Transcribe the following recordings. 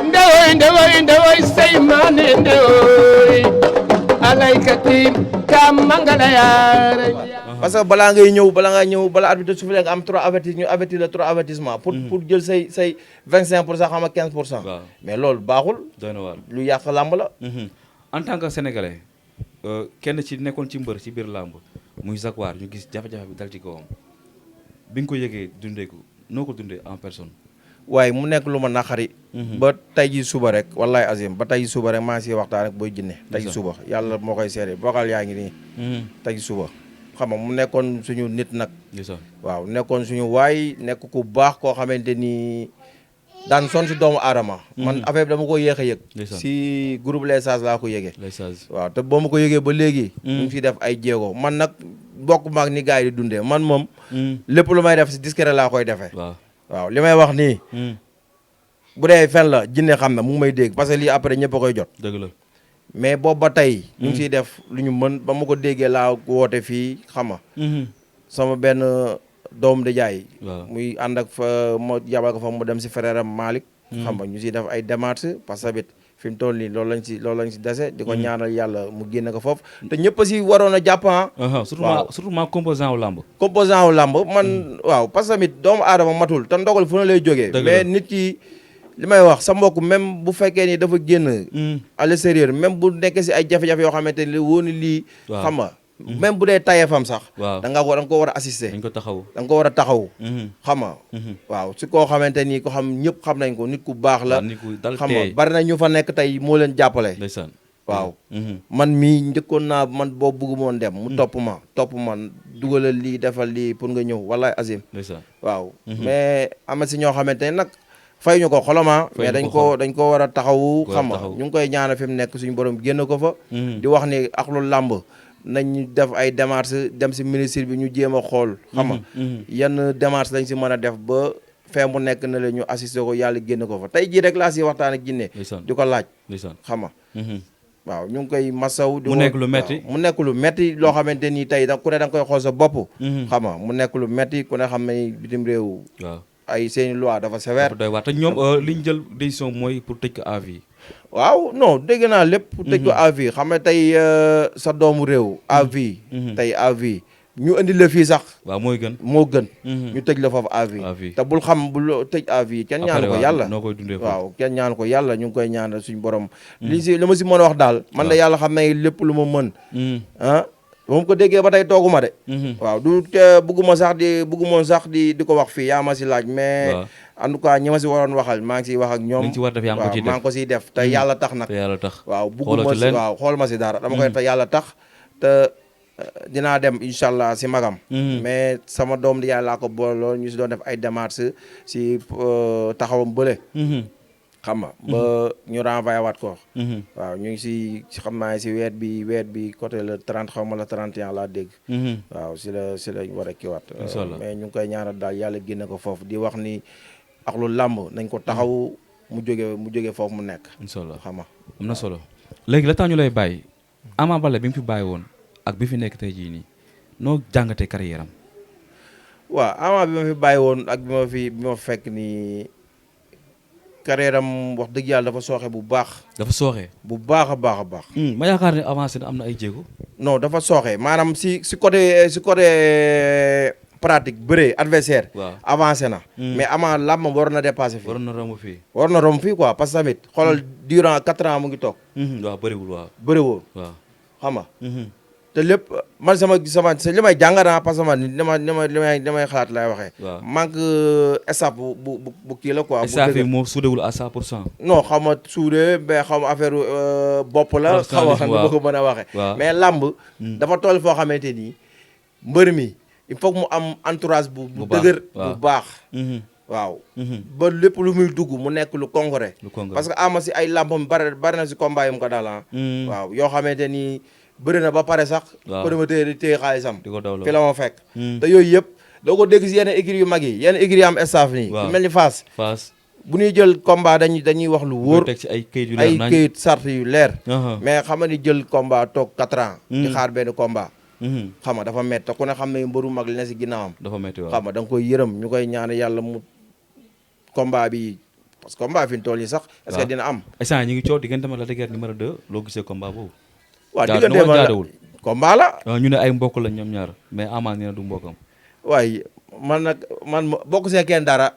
ndewoy seymane ndewoy alaykati kam mangala yaare parce que balaa ngaa ñëw balaa arbitre soufflé nga am 3 avertis ñu avertir le 3 avertissement pour jël say 25% xam nga 15%. mais loolu baaxul. doy na waar lu yàq làmb la. en tant que sénégalais kenn ci nekkoon ci mbër ci biir làmb muy Jaguar ñu gis jafe-jafe bi dal ci kawam bi nga ko yëgee dundee ko noo ko dundee en personne. waaye mu nekk lu ma naqari. ba tey ji suba rek wallahi azim ba tey ji suba rek maa ngi siy waxtaan rek booy jinne tey ji suba yàlla moo koy seede bokkal yaa ngi nii. tey ji suba xam nga mu nekkoon suñu nit nag. waaw nekkoon suñu waay nekk ku baax koo xamante ni daan son si doomu aadama. man affaire bi dama ko yéex a yëg. si groupe Les Sages laa ko yëgee. waaw te boo ma ko yëgee ba léegi. ñu ngi siy def ay jéego man nag bokk maag ni gars yi di dundee man moom. lépp lu may def si discret laa koy defee. waaw li may wax nii. bu dee fen la jinne xam na mu ngi may dégg parce que lii après ñëpp a koy jot. dëgg la mais boobu ba tey. ñu ngi siy def lu ñu mën ba ma ko déggee laa woote fii xam nga. sama benn doom de jaay. muy ànd ak fa ma yabal ko fa mu dem si frère am Malick. xam nga ñu siy def ay démarches parce que fi mu toll nii loolu lañ si dese. di ko ñaanal yàlla mu génne ko foofu. te ñëpp a si waroon a jàpp surtout ma composant wu lamb. composant wu lamb man waaw parce que tamit doomu aadama matul te ndogal fu na lay jógee. mais nit ki li may wax sa mbokk même bu fekkee ni dafa génn. à l'extérieur même bu nekkee si ay jafe-jafe yoo xamante ni wóor ni lii. xam nga même bu dee tayefam sax. da nga ko war a assister. da nga ko war a taxaw. xam nga. waaw si koo xamante ni ko xam ñëpp xam nañ ko nit ku baax la. xam nga bari na ñu fa nekk tey moo leen jàppale. waaw man mii njëkkoon naa man boobu bëggu moon dem mu topp ma dugalal lii defal lii pour nga ñëw wallahi azim. waaw mais am na si ñoo xamante ne nag fay ñu ko xoloma mais dañ ko war a taxawu. xam nga ñu ngi koy ñaanal fi mu nekk suñu borom génn ko fa. di wax ni ak lu làmb nañ def ay démarches dem si ministre bi ñu jéem a xool. xam nga yenn démarches lañ si mën a def ba fee mu nekk na la ñu assisté ko yàlla génn ko fa tey jii rek laa si waxtaan ak jinne di ko laaj. xam nga waaw ñu ngi koy masaw. mu nekk lu metti mu nekk lu metti loo xamante ni tey ku ne da nga koy xool sa bopp. xam nga mu nekk lu metti ku ne xam ne bitim réew. ay seeni loi dafa sévère. te ñoom li ñu jël décision mooy pour tëj ko à vie. waaw non dégg naa lépp. tëj ko à vie xam nga tey sa doomu réew. à vie. tey à vie ñu indi la fii sax. waaw moo gën. ñu tëj la foofu à vie. te bul xam bul tëj à vie kenn ñaanu ko yàlla. waaw kenn ñaanu ko yàlla ñu ngi koy ñaanal suñu borom. li ma si mën a wax daal. man de yàlla xam ne lépp lu ma mën. moom ko déggee ba tey tooguma de. waaw du bëgguma sax di ko wax fii yaa ma si laaj mais. en tout cas ñi ma si waroon waxal maa ngi siy wax ak ñoom. waaw maa ngi ko siy def te yàlla tax nag. waaw bëgguma si waaw xool ma si dara dama koy te yàlla tax te dinaa dem incha allah si magam. mais sama doom di yàlla laa ko booloon ñu si doon def ay démarches si taxawam bële. xam nga ba ñu renvoyé waat ko. waaw ñu ngi si xam naa si weet bi côté le 30 xaw ma la 31 laa dégg. waaw si la war a kiiwaat. mais ñu ngi koy ñaanal daal yàlla génne ko foofu di wax ni ak lu làmb nañ ko taxaw mu jóge foofu mu nekk. incha allah xam nga am na solo léegi la tax ñu lay bàyyi Ama Baldé bi mu fi bàyyi woon ak bi fi nekk tey jii nii noo jàngatee carrière am. waaw Ama bi ma fi bàyyi woon ak bi ma fekk nii. carrière am wax dëgg yàlla dafa sooxe bu baax. bu baax a baax. ma yaakaar ne avancé na am na ay jéego. non dafa sooxe maanaam si côté pratique bëree adversaire. avancé na. mais Ama làmb war na dépassé fii. war na romb fii quoi parce que tamit xoolal durant 4 ans mu ngi toog. waaw bëriwul bëriwoo. xam nga. te lépp man sama li may jàngat parce que man li may xalaat lay waxee. manque staff bu kii la quoi. staff yi moo suudewul à 100%. non xaw ma suude mais xaw ma affaire bopp la. xaw ma nu ma ko mën a waxee. mais làmb dafa toll foo xamante ni mbër mi il faut mu am entourage bu dëgër bu baax. waaw ba lépp lu muy dugg mu nekk lu concret. parce que ama si ay làmbam bari na si combat yum ko daal waaw yoo xamante ni. bëri na ba pare sax. promoteur yi téye xaalisam. fi la ma fekk. te yooyu yëpp doo ko dégg si yenn écuries yu mag yi yenn écuries yi am staff nii. ku mel ni Fass. bu ñuy jël combat dañuy wax lu wóor. teg ci ay kayit sart yu leer. mais xam nga ni jël combat toog 4 ans. di xaar benn combat. xam nga dafa métti te ku ne xam ne mbëru mag li ne si ginnaawam. dafa métti waaw xam nga da nga koy yërëm ñu koy ñaan yàlla mu combat bi parce que combat fi ñu toll nii sax. est-ce que dina am. instant ñu ngi coow diggante ma la dëgër numéro 2 loo gisee combat boobu. waaw diggante ma jaadawul combat la. ñu ne ay mbokk lañ ñoom ñaar mais Ama nee na du mbokkam. waaye man bokk see kenn dara.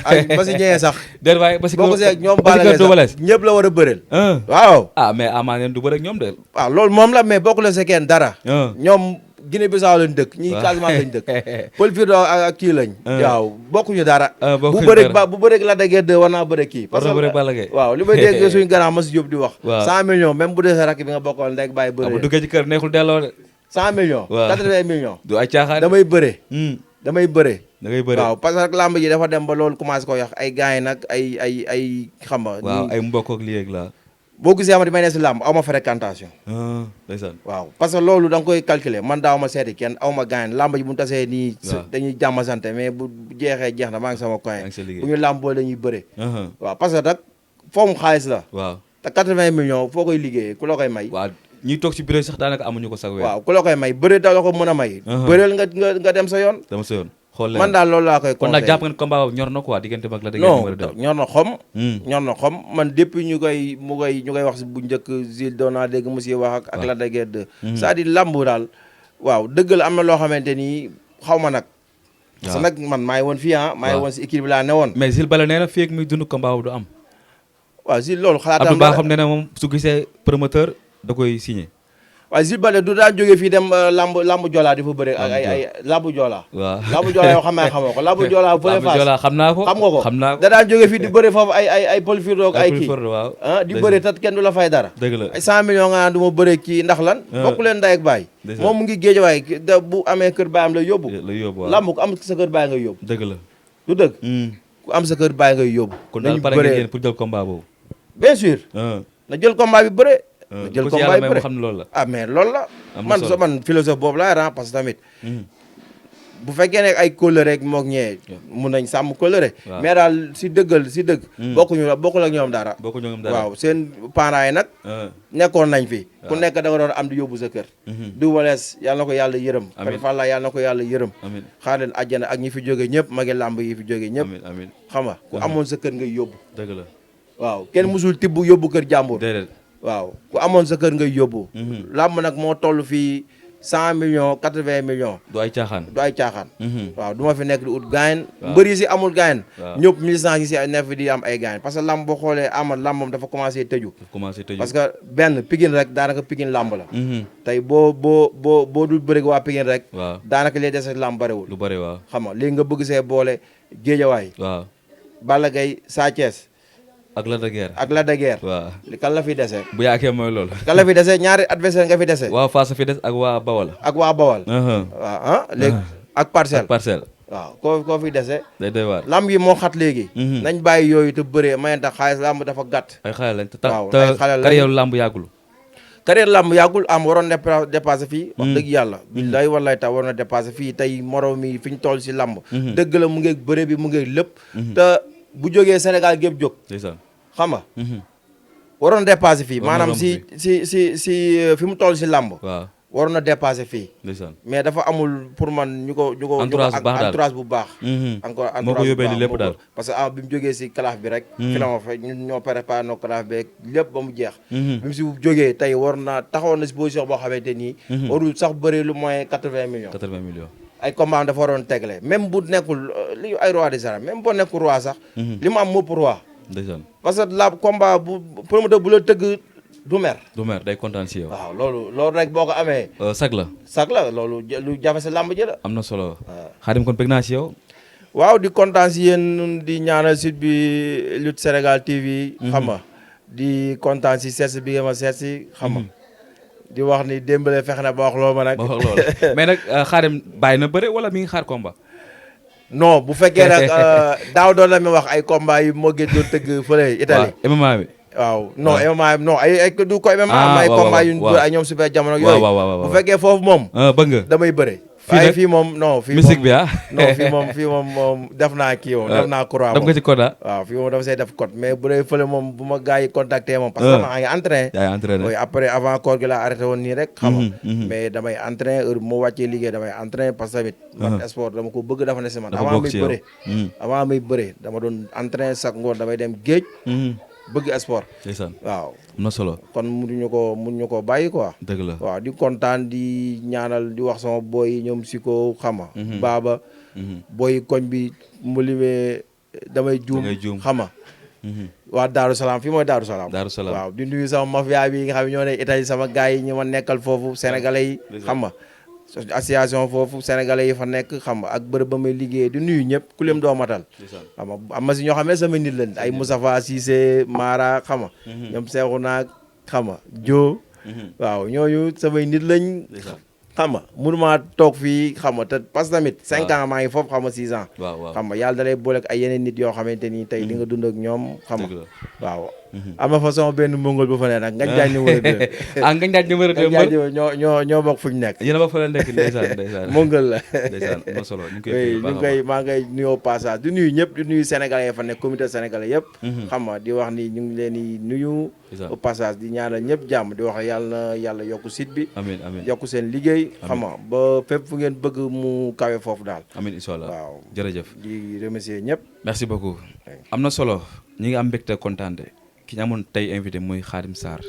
ay ba si ñëwee sax. déedéet waaye ba si bokk see ñoom Balla sax ñëpp la war a bëreel. waaw. mais Ama nee na du bëre ak ñoom de. waaw loolu moom la mais bokk la see kenn dara. ñoom Guinée Bissau lañ dëkk. ñii Casamance lañ dëkk. Pël Firdo ak kii lañ. waaw bokkuñu dara. bu bëreeg la dëggee de war naa bëre kii. parce que waaw li may dégg suñu gànnaaw Massi Diop di wax. 100 millions même bu dee sa rakk bi nga bokkal ndek bàyyi bëre. bu duggee ci kër neexul delloo de. 100 millions. 80 millions. du ay caaxaan damay bëre. damay bëre. da ngay bëre waaw parce que lamb ji dafa dem ba loolu commencé ko yàq ay gars yi nag ay xam nga. waaw ay mbokk ak lii ak la. boo gisee amati may ne si làmb aw ma fréquentation. ndeysaan. waaw parce que loolu da nga koy calculer man daaw ma seeti kenn aw ma gaañ làmb ji bu ñu tasee nii. dañuy jàmm sante mais bu jeexee jeex na maa ngi sama coin. bu ñu làmb boole dañuy bëre. waaw parce que nag foofu xaalis la. waaw te 80 millions foo koy liggéeyee ku la koy may. waaw ñuy toog ci bureau sax daanaka amuñu ko sax weer. waaw ku la koy may bëre da la ko mën a may. bëreel nga dem sa yoon. dem sa yoon. man daal loolu laa koy conseillé kon nag jàpp ngeen combat boobu ñor na quoi diggante mag la dëgg ñor na xom ñor na xom man depuis ñu koy wax bu njëkk Zil doon naa dégg monsieur wax ak la dëgg de c'est-à-dire lamb daal waaw dëgg la am na loo xamante ni xaw ma nag parce que nag man maa ngi woon fii maa ngi woon si équipe bi laa ne woon mais Zil Balla nee na fii ak muy dund combat boobu du am waaw Zil loolu xalaatam Abdou Ba xam ne ne moom su gisee promoteur da koy signé waaye Zil Balla du daan jógee fii dem lamb Jola di fa bëre ak ay lamb Jola waaw lamb Jola yow xam naa xamoo ko lamb Jola fële Fass Jola xam naa ko xam nga ko xam naa ko da daan jógee fii di bëre foofu ay Pël Firdo ak ay kii waaw di bëre tat kenn du la fay dara dëgg la ay 100 millions nga naan du ma bëre kii ndax lan bokku leen ndey ak baay moom mu ngi géej waay da bu amee kër baayam lay yóbbu lamb ku am sa kër baay ngay yóbbu dëgg la du dëgg ku am sa kër baay ngay yóbbu kon daal pare ngeen yéen pour jël combat boobu bien sûr na jël combat bi bëre na jël combat bi bëre xam ne loolu la mais loolu la man philosophe boobu laa ran parce que tamit bu fekkee ne ay kóllëre rek moog ñee mun nañ sàmm kóllëre mais daal si dëgg bokkul ak ñoom dara waaw seen parents yi nag nekkoon nañ fi ku nekk da nga doon am di yóbbu sa kër du walees yàlla na ko yàlla yërëm Père Falla yàlla na ko yàlla yërëm xaar leen àjjana ak ñi fi jóge ñëpp magi làmb yi fi jóge ñëpp xam nga ku amoon sa kër ngay yóbbu dëgg la waaw kenn musul tibb yóbbu kër jàmbur waaw ku amoon sa kër ngay yóbbu làmb nag moo toll fii 100 millions 80 millions du ay caaxaan waaw du ma fi nekk di ut gaayen mbër yi si amul gaayen ñëpp licence yi si nekk fi di am ay gaayen parce que lamb boo xoolee amal lamb moom dafa commencé tëju parce que benn Pikine rek daanaka Pikine lamb la tey boo dul bëri waa Pikine rek daanaka liy des lamb bëriwul lu bëri waaw xam nga léegi nga bëgg see boole Géejawaay waaw Balla Gaye Sa Thiès ak Lac de Guiers waaw kan la fi dese bu yaakee mooy loolu kan la fi dese ñaari adversaire nga fi dese waa Fass fi des ak waa Bawal waaw léegi ak parcelle waaw koo fi dese day doy waar lamb yi moo xat léegi nañ bàyyi yooyu te bëree mayenta xaalis lamb dafa gàtt ay xale lañ te carrière lamb yàggul carrière lamb yàggul am waroon dépassé fii wax dëgg yàlla billahi wallahi tax waroon na dépassé fii tey moroom mi fi ñu toll si lamb dëgg la mu ngeeg bëre bi mu ngeeg lépp te bu jógee Sénégal gépp jóg xam nga waroon dépassé fii maanaam si fi mu toll si lamb waroon na dépassé fii mais dafa amul pour man ñu ko entourage bu baax encore moo ko yóbbee li lépp daal parce que bi mu jógee si kalaaf bi rek fi la ma fa ñun ñoo préparé no kalaaf bi rek lépp ba mu jeex bi mu si jógee tey war na taxawoon na si position boo xamante nii warul sax bëri lu moins 80 millions ay combat dafa waroon tegle même bu nekkul li ay roi des arènes même boo nekkul roi sax li mu am mopp roi parce que la combat bu promoteur bu la tëgg du mer day kontaan si yow waaw loolu rek boo ko amee sag la loolu lu jafe sa làmb ji la am na solo Khadim kon bëgg naa si yow waaw di kontaan si yéen di ñaanal site bi Lutte Sénégal TV xam nga di kontaan si seet bi nga ma seet si xam nga di wax ni Dembélé fexe na ba wax loolu ma nag mais nag Khadim bàyyi na bëre wala mi ngi xaar combat non bu fekkee nag daaw doon la mi wax ay combat yi moo gën doon tëgg fële Italie MMA bi waaw non MMA non ay du ko MMA ay combat yu ñu ay ñoom super jamono yooyu bu fekkee foofu moom bëgg nga damay bëre waaye fii moom non fii musique bi non fii moom def naa kii moom def naa courant def nga ci code waaw fii moom dafa say def code mais bu dee fële moom bu ma gars yi contacté moom parce que maa ngi entraîné yaa ngi entraîné oui après avant koor gi laa arrêté woon nii rek xam nga mais damay entraîné heure bu ma wàccee liggéey damay entraîné parce que tamit man sport dama ko bëgg dafa ne si man avant muy bëre dama doon entraîné chaque ngoon damay dem géej bëgg sport waaw am na solo kon mënuñu ko bàyyi quoi dëgg la waaw di kontaan di ñaanal di wax sama boy ñoom si ko xama baaba boy koñ bi mu limee damay juum xama waa Daaru Salaam fii mooy Daaru Salaam waaw di nuyu sama mafia bi nga xam ne ñoo ne Italie sama gars yi ñi ma nekkal foofu sénégalais yi xam nga association foofu sénégalais yi fa nekk xam nga ak bërëb ba may liggéey di nuyu ñëpp ku lim doo matal xam nga am na si ñoo xam ne sama nit lañ ay Moustapha Cissé Mara xam nga ñoom Seexu naag xam nga Jo waaw ñooñu samay nit lañ xam nga mënuma toog fii xam nga te parce que tamit 5 ans maa ngi foofu xam nga 6 ans xam nga yàlla da lay boole ak ay yeneen nit yoo xamante ni tey di nga dund ak ñoom xam nga waaw am na fa sama benn mongol bu fa ne nag ngañ jaaj numéro 2 ngañ jaaj numéro 2 ñoo bokk fu ñu nekk yéen a bokk fa la nekk ndeysaan mongol la ndeysaan am na solo ñu koy maa ngay nuyoo passage di nuyu ñëpp di nuyu sénégalais fa nekk comité sénégalais yëpp xam nga di wax ni ñu ngi leen di nuyu au passage di ñaanal ñëpp jàmm di wax yàlla na yàlla yokku site bi amiin yokku seen liggéey xam nga ba fépp fu ngeen bëgg mu kawe foofu daal amiin inshallah waaw jërëjëf di remercier ñëpp merci beaucoup am na solo ñi ngi am mbégte kontaan ki ñu amoon tey invité muy Khadim Sarr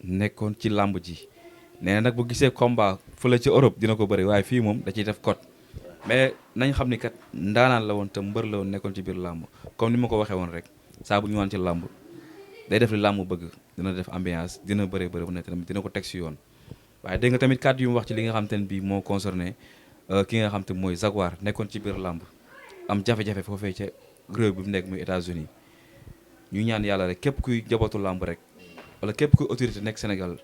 nekkoon ci làmb ji nee na nag bu gisee combat fële ci Europe dina ko bëri waaye fii moom da ciy def code mais nañ xam ni kat ndaanaan la woon te mbër la woon nekkoon ci biir làmb comme ni ma ko waxee woon rek saa bu ñu waan ci làmb day def li làmb bëgg dina def ambiance dina bëri bu nekk tamit dina ko teg si yoon waaye dégg nga tamit kàddu yu mu wax ci li nga xam te ne bii moo concerné ki nga xam te mooy Jaguar nekkoon ci biir làmb am jafe-jafe foofee ca réew bi mu nekk muy États-Unis ñu ñaan yàlla rek képp kuy jabootu làmb rek wala képp kuy autorité nekk Sénégal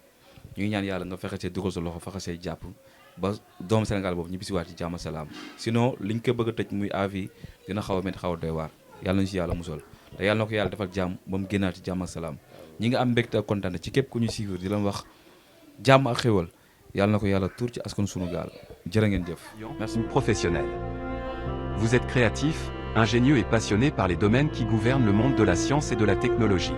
ñu ñaan yàlla nga fexe see dugal sa loxo fexe see jàpp ba doomu Sénégal boobu ñu bisiwaat ci jàmm salaam sinon liñ ko bëgg a tëj muy avis dina xaw a métti xaw a doy waar yàlla nañu si yàlla musal te yàlla na ko yàlla defal jàmm ba mu génnaat ci jàmm ak salaam ñi nga am mbégte ak kontaan ci képp ku ñu suivre di leen wax jàmm ak xéwal yàlla na ko yàlla tuur ci askan sunu gaal jërë ngeen jëf. Merci. Professionnel. Vous êtes créatif, ingénieux et passionné par les domaines qui gouvernent le monde de la science et de la technologie.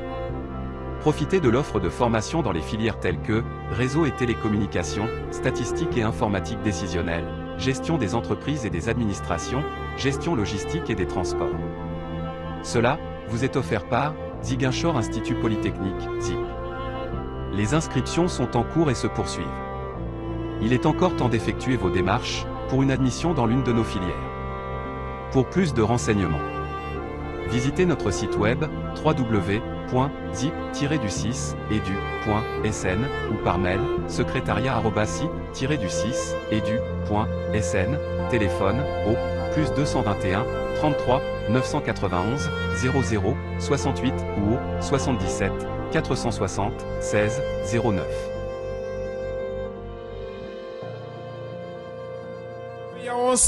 Profitez de l'offre de formation dans les filières telles que réseau et télécommunications, statistiques et informatique décisionnelle, gestion des entreprises et des administrations, gestion logistique et des transports. Cela vous est offert par Ziguinchor Institut Polytechnique, ZIP. Les inscriptions sont en cours et se poursuivent. Il est encore temps d'effectuer vos démarches pour une admission dans l'une de nos filières. Pour plus de renseignements, visitez notre site web www.zip-du6edu.sn ou par mail secrétariat@zip-du6edu.sn, téléphone au +221 33 991 00 68 ou au 77 460 16 09.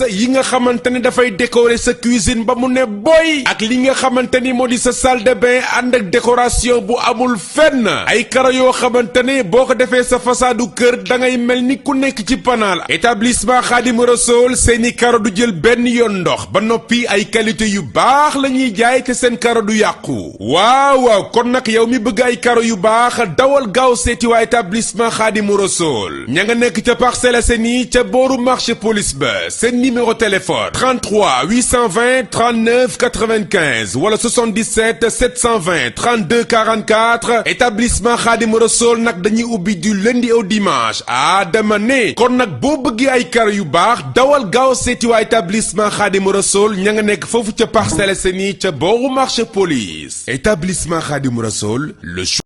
yi nga xamante ni dafay décorer sa cuisine ba mu ne boy ak li nga xamante ni moo di sa salle de bain ànd ak décoration bu amul fenn ay karo yoo xamante ni boo ko defee sa façadu kër da ngay mel ni ku nekk ci panaal établissement Khadim Rassoul seeni karo du jël benn yoon ndox ba noppi ay qualité yu baax la ñuy jaay te seen karo du yàqu waaw kon nag yow mi bëgg ay karo yu baax dawal gaaw seeti waa établissement Khadim Rassoul ña nga nekk ca Parcelles Assainies ca booru marché police ba seen numéro téléphone 33 820 39 95 wala 77 720 32 44 établissement Khadim Rassoul nag dañuy ubbi du lundi au dimanche dama ne kon nag boo bëggee ay karo yu baax dawal gaaw seeti waa établissement Khadim Rassoul ña nga nekk foofu ca Parcelles Assainies ca booru marché police établissement Khadim Rassoul le